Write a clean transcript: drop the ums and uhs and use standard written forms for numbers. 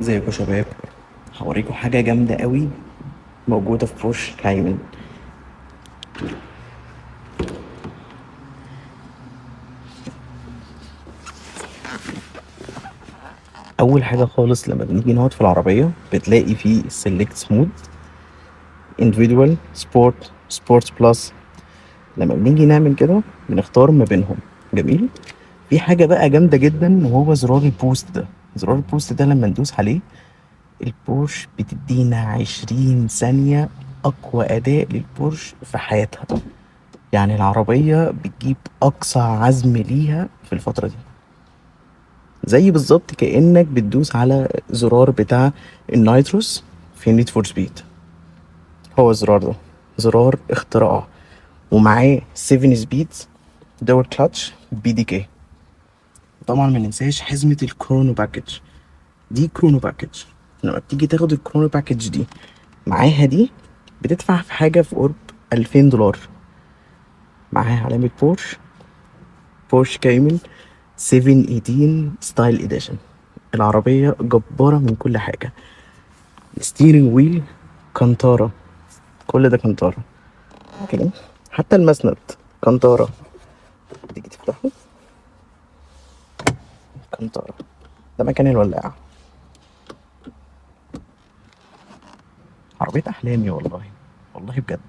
ازيكم يا شباب؟ هوريكم حاجة جامدة قوي موجودة في بورش كايمن. أول حاجة خالص لما بنيجي نقعد في العربية بتلاقي فيه select mode، individual، sport، sport plus. لما بنيجي نعمل كده بنختار ما بينهم. جميل. في حاجة بقى جامدة جدا وهو زرار ال boost ده. زرار ال boost ده لما ندوس عليه البورش بتدينا 20 ثانية أقوى أداء للبورش في حياتها. يعني العربية بتجيب أقصى عزم ليها في الفترة دي، زي بالظبط كأنك بتدوس على زرار بتاع ال nitrous في Need for Speed. هو الزرار ده زرار اختراع، ومعاه 7 speeds dual clutch PDK. طبعا ما ننساش حزمة ال chrono package. دي chrono package، لما بتيجي تاخد ال chrono package دي معاها دي بتدفع في حاجة في قرب $2000. معاها علامة بورش، بورش كايمن 718 style edition. العربية جبارة من كل حاجة. steering wheel Alcantara، كل ده Alcantara كده، حتى المسند Alcantara. تيجي تفتحه Alcantara. ده مكان الولاعة. عربية أحلامي والله، والله بجد.